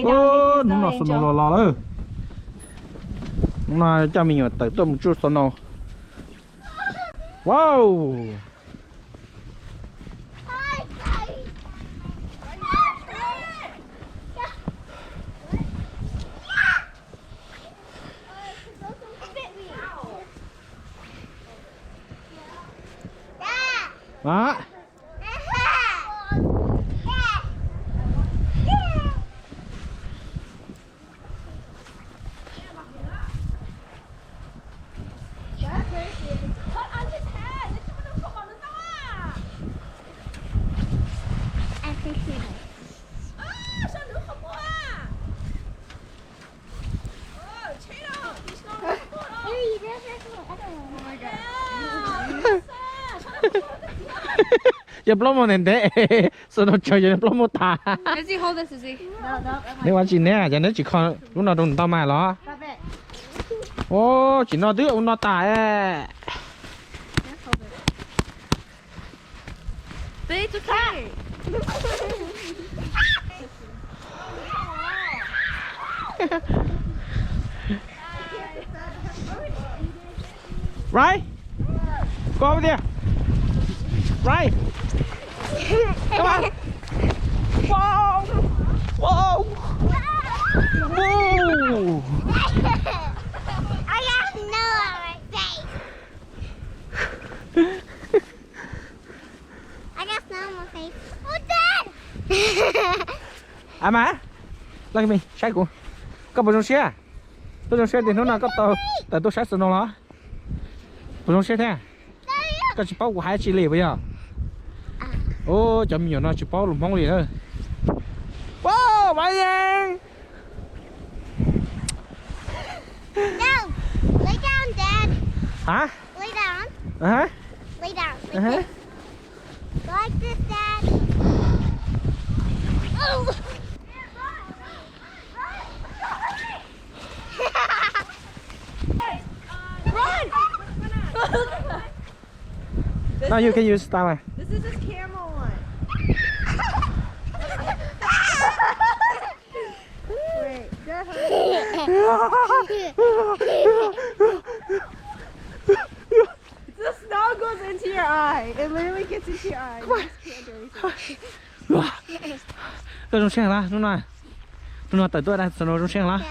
Hnub no snow los los lawm. Hnub no coj me nyuam tawm tuaj mus tsuj snow. Wow. Đó. Yog plaub muag ntev ntev, snow tsawg yog plaub muag tas. Neb ua tsi neb, cas neb tsis kho lub no rau nws tau mas los? Ua tsis no twb ua no tas. Right? Go over there. Right. Come on. Whoa. Whoa. Whoa. I got snow on my face. I got snow on my face. Oh, Dad! Ama, look at me, saib kuv. Koj puas zoo siab? Koj zoo siab tias hnub no koj tau tawm tuaj saib snow los? Puas zoo siab thiab? Koj tsis paub kuv hais tsi li puas yog? Ua cov me nyuam no tsis paub lus Hmoob li na. Wow, Ryan! No, lay down, Dad. Hả? Lay down. Hả? Lay down. Like this. Like this, Dad. Oh. Run! Look at that. No, you can use that one. This is his camel one. Wait, go ahead. The snow goes into your eye. It literally gets into your eye. You just can't do anything. Koj zoo siab lawm hnub no, hnub no tawm tuaj da snow zoo siab lawm.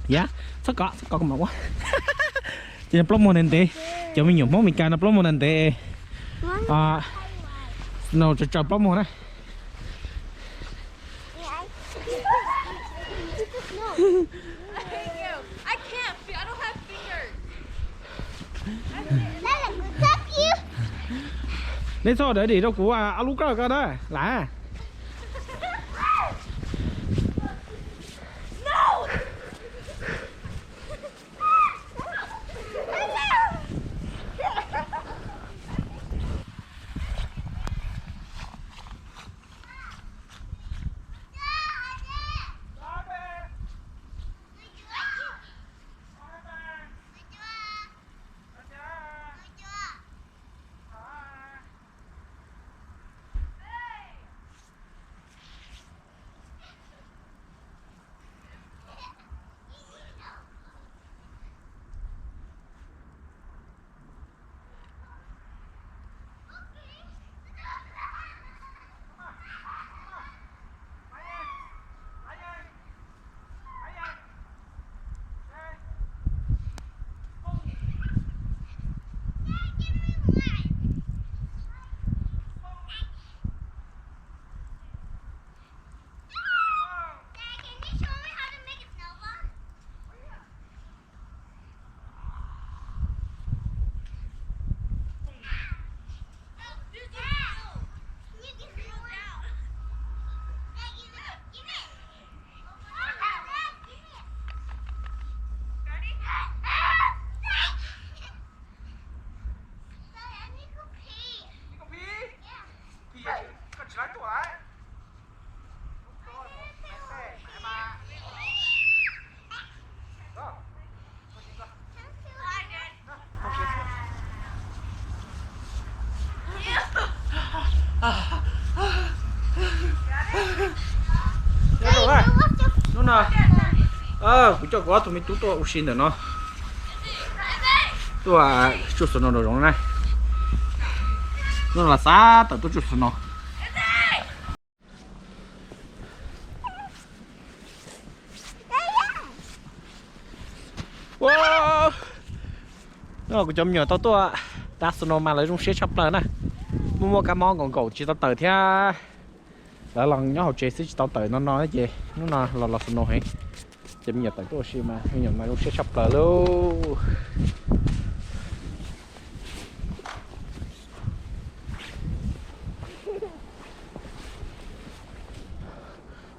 Yog, txhob kov, txhob kov kuv mam ua. Ces plaub muag ntev ntev, cov me nyuam Hmoob Meskas no plaub muag ntev ntev. Snow tsawg tsawg plaub muag na. I can't, I don't have fingers. Neb txhob dawv dim rau kuv ob lub kawj ko na lam. Got it? Hey, what's your No, kuv coj kuv ob tug me tub tuaj ua si ntawm no, tuaj tsuj snow nraum zoov na. Hnub no los xav tawm tuaj tsuj snow. No kuv cov me nyuam tau tuaj da snow mas lawv zoo siab tshaj plaws na. Muaj muaj kab mob nkaus nkaus tsis tau tawm thiab. Lawv los nyob hauv tsev xwb tsis tau tawm no no ces hnub no los los snow heev. Ces me nyuam tawm tuaj ua si mas me nyuam mas zoo siab tshaj plaws lauj.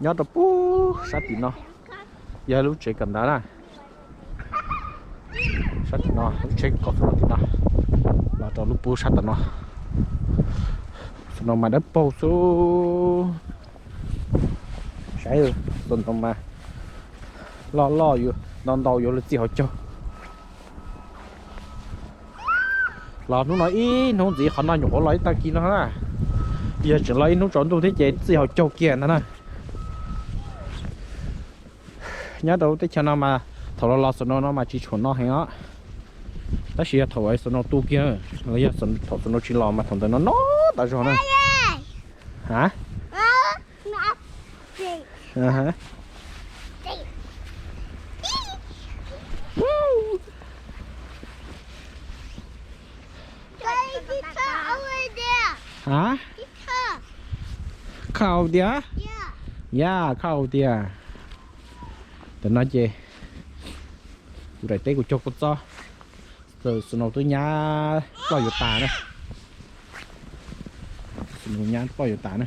Nyob rau pub sab tim no, yog lub tsev kawm ntawv na. Sab tim no lub tsheb kaum snow tim no, los rau lub pub sab tim no. Snow mas dawb paug xwb. Saib, snow mas loj loj, ntau ntau yuav luag txij hauv caug. Los hnub no ib hnub ntxiv qhov no nyuam qhuav los ib tag kis no na. Yog tseem los ib hnub tsaus ntuj thiab ces txij hauv caug kiag ntag na. Nyob rau lub teb chaws no mas thaum los los snow no mas tsis tshua no heev os. Tab sis yog thaum snow tu kiag, los yog thaum snow tsis los mas thaum ntawd no no tas zog na. Ha? Ha? Khau tiag? Ya, khau tiag. Tam no ces kuv daim teb kuv cog kua txob, snow twb nyab ploj yuav tas na. Snow nyab ploj yuav tas na.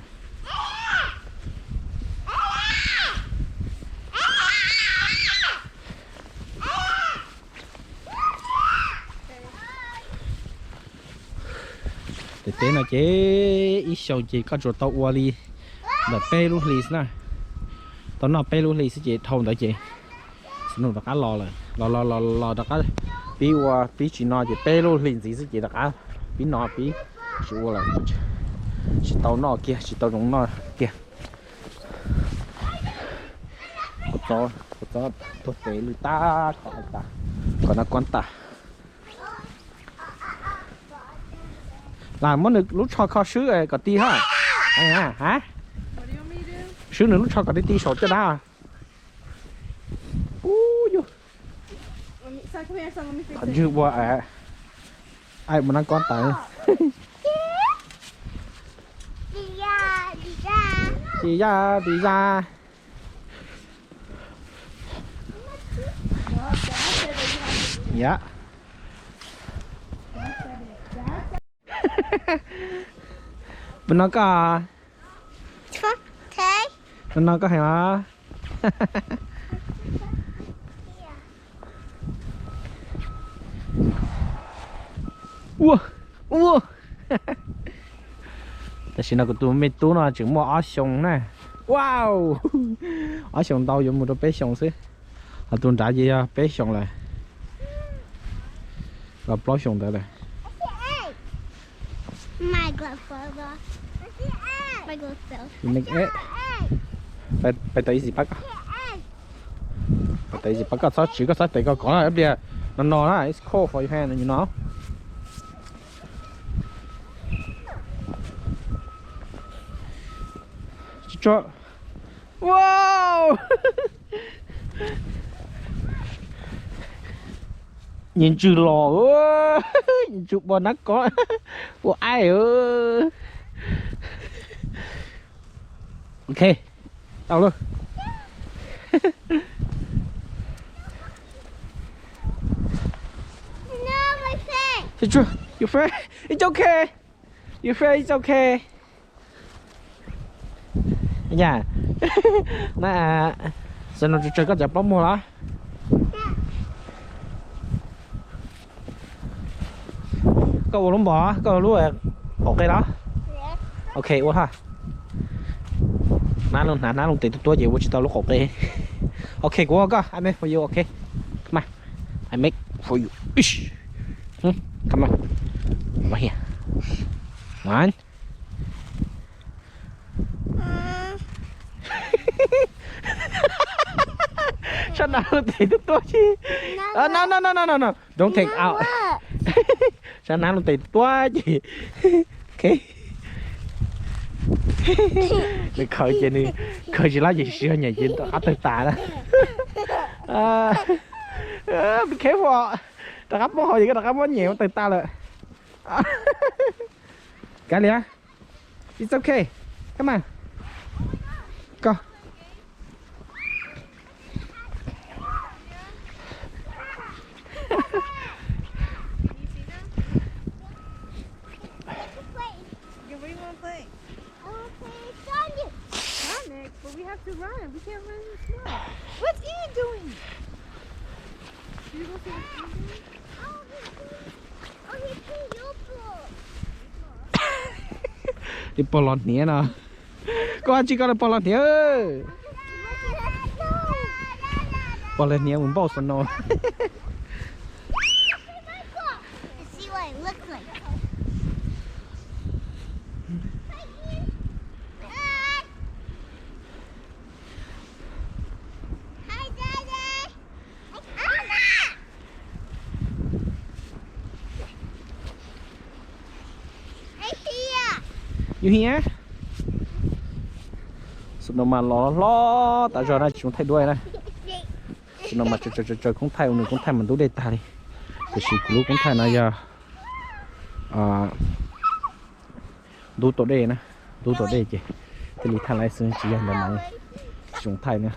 Daim teb no ces ib xyoos ces koj tsuas tau ua li ntawm peb lub hli xwb na. Tau noj peb lub hli xwb ces dhau ntawd ces snow rov qab los lawm, los los los los rov qab pib ua, pib tsis no ces peb lub hli ntxiv xwb ces rov qab pib no pib tsis ua lawm. Tsis tau noj kiag, tsis tau zoo noj kiag. Kua txob, kua txob tuag tes lwj tag, kom tas, kom nab kob tas. Lam muab nws lub tsho kho swb kom ti ha. Ha, swb nws lub tsho kom ti ti saum caj dab. Ub yus, qhov ntswg ua, ai ua nab kob tas. Tsis ya, tsis ya. Yam, puas no koj? Puas no koj heev os? Ua, ua. Tam sim no kuv tus me tub no tseem muaj ob xyoos na. Wow, ob xyoos ntau yuav mus rau peb xyoos xwb. Ho tus nrad ces yog peb xyoos lawm, los plaub xyoos ntawd lawm. Pais tau ib txhis pab koj, pais tau ib txhis pab koj txhob tswv, koj txhob tes koj kov na, ib pliag no no na, it's cold for your hand, you know. Wow. Nyias ntswg los, nyias ntswg ua nab kob, ua aib. Ok, tau lawm. Your friend, it's okay. Your friend, it's okay. Yam, na, snow tsuas tsawg koj cov plaub muag los? Koj ua lub npog, koj ua lub qaum qe los? Ok, ua ha. Nab loo hnav, nab loo tes tuab tuab ces ua tsis tau lub qaum qe. Ok, kuv ua koj, I make for you, ok. Mas, I make for you. Come on. Right here. One. Sab nav luj tes tuaj tuaj ces, no no no no no no, don't take out. Sab nav luj tes tuaj ces, ok. Nws khaws ces nws khaws tsis lab ces siv nyem ces rov qab tawg tas na. Be careful, rov qab poob hauv ces koj rov qab muab nyem ua tawg tas lawm. Kav liam. It's okay. Come on. Go. Can you see them? Yeah, what do you want to play? I want to play Sonic. Sonic? But we have to run. We can't run in the snow. What's Ian doing? Should we go see what Ian's doing? Ib pog los hniav no. Koj tsis koj pog los hniav. Pog los hniav mus npauj snow. Yus hiam. Snow mas los hlob tas zog na, tsis zoo thaij duab na. Snow mas tsaws tsaws khoob thaij ua nws khoob thaij mas ntub dej tag li. Tiam sis kuv lub khoob thaij no yog ntub tau dej na, ntub tau dej ces thiaj li thaij laiv xwb, tsis yog ntawd mas tsis zoo thaij na.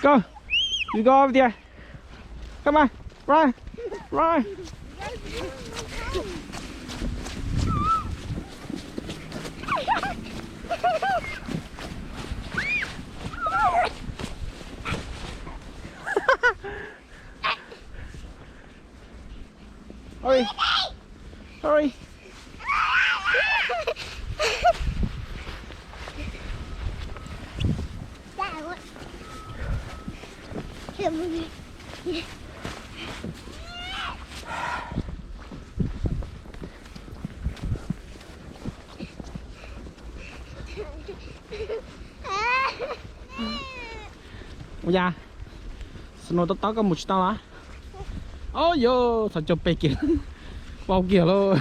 Go, you go over there. Come on, run, run. Hurry. Hurry. Ua cas? Snow tob tob koj mus tsis tau los? Au yos, txhos caug pes kiag, pau kiag lauj.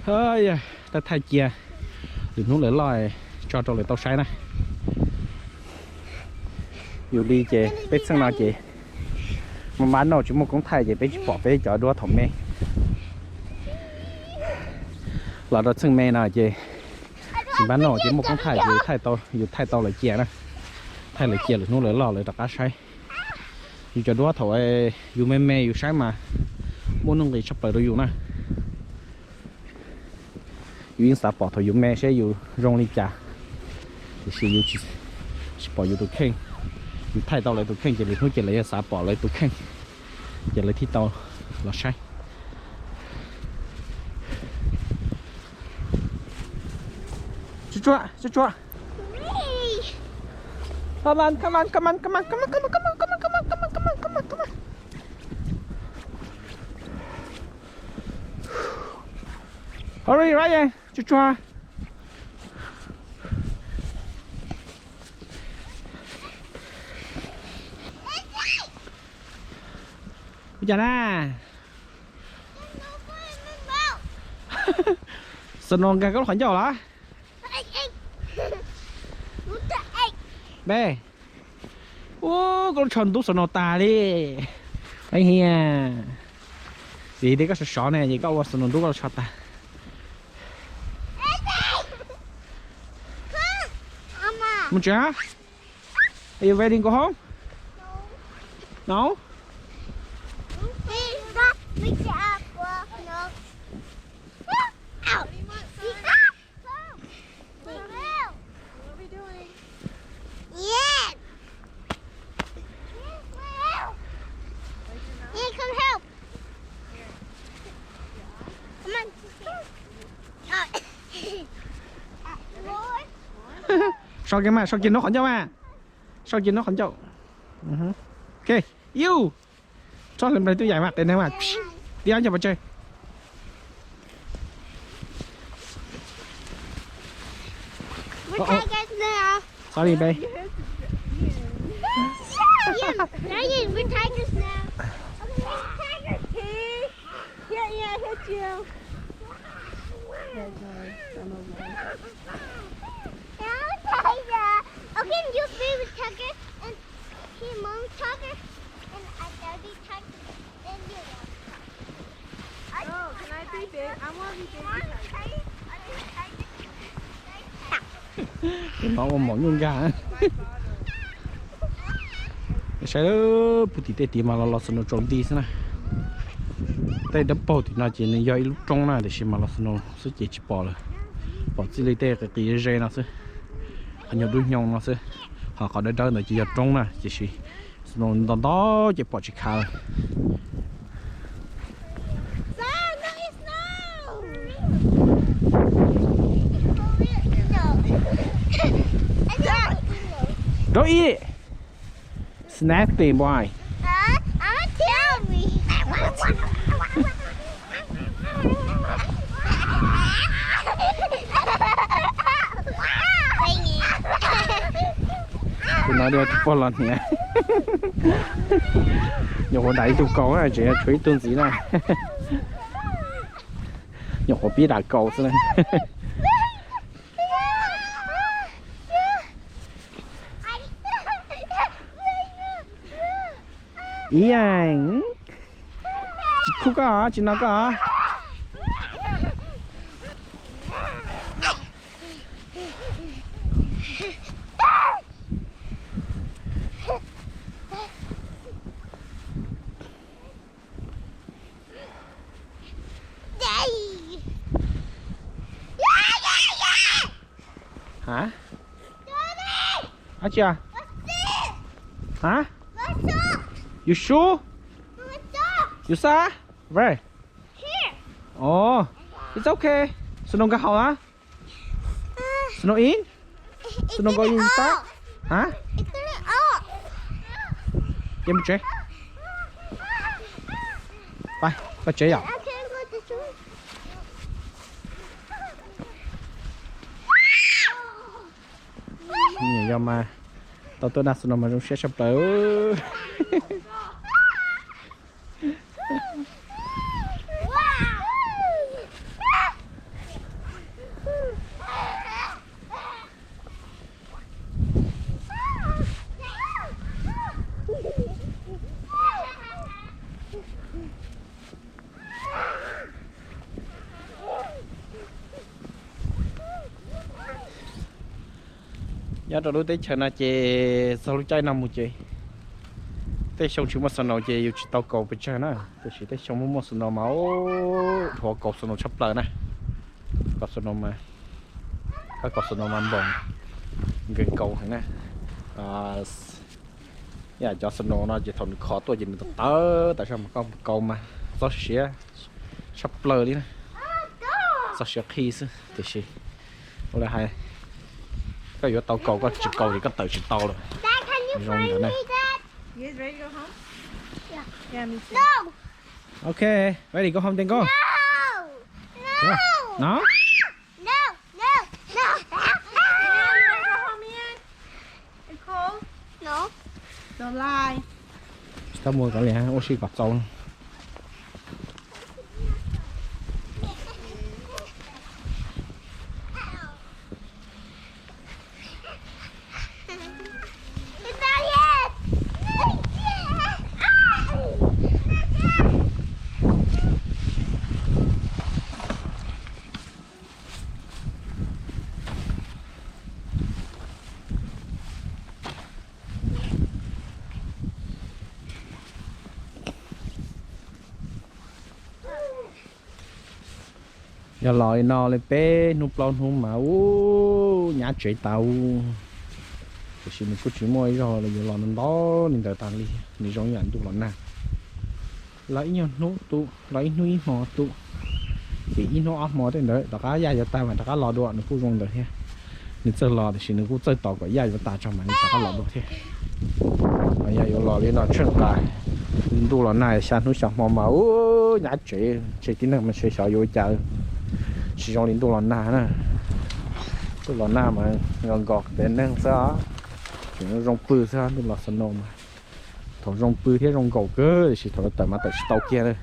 Thaij thaij cia, lwm hnub lawv loj tso rau lawv tau saib na. Yus li ces peb txheej no ces maj maj noj tsis muaj koob thaij ces peb tsis pom peb cov duab thaum me. Los rau txheej me no ces tsis npaj noj ces muaj koob thaij ces yus thaij tau lawv cia na. Thaij lawv cia lwm hnub lawv loj lawv rov qab saib. Yus cov duab thaum yus me me yus saib mas muaj nuj nqis tshaj plaws rau yus na. Yus yeej xav pom thaum yus me seb yus zoo li cas, tiam sis yus tsis pom yus tus kheej. Yus thaij tau lawv tus kheej ces lwm hnub ces lawv yuav xav pom lawv tus kheej, ces lawv thiaj tau los saib. Tsuag tsuag, tsuag tsuag. Come on, come on, come on, come on, come on, come on, come on. Hurry, Ryan, tsuag tsuag. Ua cas na? Snow nkag koj lub qhov ncauj los? Npe. Ua koj lub tsho ntub snow tas li. Ib hiam. Vim tias koj sov sov ne ces koj ua snow ntub koj lub tsho tas. Mus tsev. Are you ready to go home? No? What are we doing? Yeah. Yeah, come help. Come on. Sau kiag mas, sau kiag hnub qhov ncauj mas. Sau kiag hnub qhov ncauj. Ok, iu, tso li nplej tub yam mas qe neeg mas, tiab cov pov tseg. We're tigers now. Sorry, babe. Ian, Ian, we're tigers now. Okay, tigers. Yeah, yeah, I hit you. Yeah, I'm a tiger. Okay, you be with tiger and him mom tiger and I daddy tiger and you. Oh, can I be big? I want to be baby tiger. Tus no ua mom nyuj nkag. Saib puag tim tej tid mas los los snow tsaus nti xwb na. Tej dawb paug tim no ces nws yog ib lub roob na, tiam sis mas los snow xwb ces tsis pom lawm. Pom txij li tej qis qis ze no xwb, qhov nyuag dub hnyoo no xwb. Ho qhov dawb dawb ntawd ces yog roob na, tiam sis snow nto nto ces pom tsis khav lawm. Don't eat it. It's nasty, boy. Huh? I'm gonna tell me. Tus no dua tus pog los hniav. Nyuam qhuav dam ib tug kaus na, tseem tshuav ib tug ntxiv na. Nyuam qhuav pib dam kaus xwb na. Ib yam. Tsis khub koj, tsis no koj. Hả? Hả, chưa? Hả? You sure? You sure? Where? Oh, it's okay. Snow nkag hauv hả? Snow in? Snow go inside? Hả? Jem tsev. Pais, pais tsev yom. Nyiam yog mas tau tuaj naj snow mas zoo siab tshaj plaws. Nyob rau lub teb chaws no ces txog lub caij no mus ces tej xyoo tsis muaj snow ces yus tsis tau kaus pes tsawg na, tiam sis tej xyoo muaj muaj snow mas dhuav kaus snow tshaj plaws na. Kaus snow mas, kaus snow mas npoos, nkees kaus heev na. Yam cov snow no ces thaum nws khov tuaj ces nws tawv tawv tas zog mas koj mus kaus mas txob siav tshaj plaws li na. Txob siav qhi xwb tiam sis ua li hais, koj yuav tau kaus, koj tsis kaus ces koj tawm tsis tau lawm. Zoo li ntawd na. Ok, ready, go home then, go. No. Tsis tau mus kom li ua si kom txaus. Yog los li no li peb hnub plaub hnub mas ub nyab tsev tas ub. Tiam sis nws kuj tsis muaj ib zaug los yuav los ntau li ntawd tas li, nws zoo ib yam ntuj los nag. Los ib nyuag hnub tu, los ib hnub ib hmo tu, ces ib hnub ob hmo tej ntawd rov qab yaj yuav tag mas rov qab los dua, nws kuj zoo ntawd thiab. Nws txawj los tiam sis nws kuj txawj tos kom yaj yuav tas tso mas nws rov qab los dua thiab. Yog yuav los li no tsheej nqa, ntuj los nag xya hnub xya hmo mas ub nyab tsev, tsev tib neeg mas ntshe xyov yuav ua cas, tsis zoo li ntuj los nag na. Ntuj los nag mas nkaus nkaus pem neeg xwb, tseem zoo pw xwb, ntuj los snow mas thaum zoo pw thiab zoo nkaus kawg, tiam sis thaum tawm mas tawm tsis tau kiag li.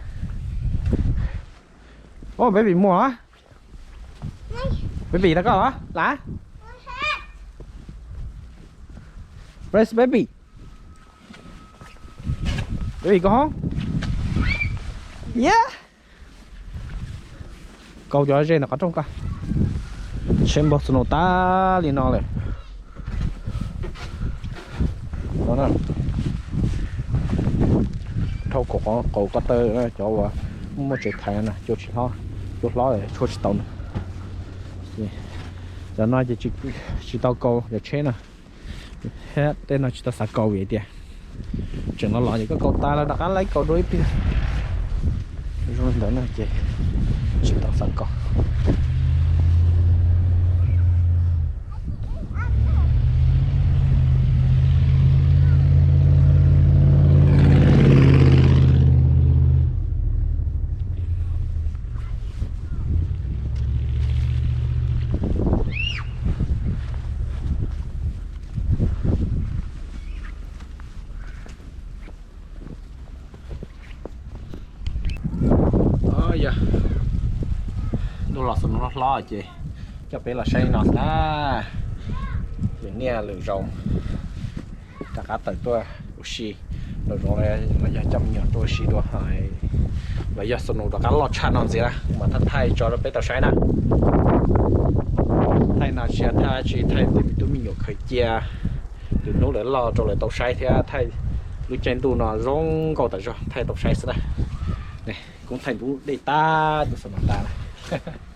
Oh, baby muaj. Baby rau koj los lav. Where's baby? Baby go home. Yeah. Kau cov ze ntawm qhov rooj koj. Tsheb npog snow tag li no lawm. Dhau kaum qaum ko taw, cov uas muaj tsev thaiv no cua tsis hlob, cua hlob tshuaj tsis tau na. Cov no ces tsis tau kau cov tsheb no. Thiab tej no tsis tau xav kau vim tias tseem los los ces koj kau tas los rov qab laib kau dua ib pliag. Zoo li ntawd no ces tsis tau xav kau. Yog ntuj los snow hlob ces coj peb los saib no xwb na. Lwm niaj lwm zaus rov qab tawm tuaj ua si, lwm zaus los yog coj me nyuam tuaj ua si dua, los yog snow rov qab loj tshaj no ntxiv na mas thaij thaij tso rau peb tau saib na. Thaij no tsis yog thaij dab tsi, thaij tej me tub me nyuam khaws cia, lwm hnub lawv loj rau lawv tau saib thiab thaij lub caij ntuj no zoo nkauj tas zog thaij tau saib xwb na. Kuv thaij ntuj dej tag, ntuj snow tag lawm.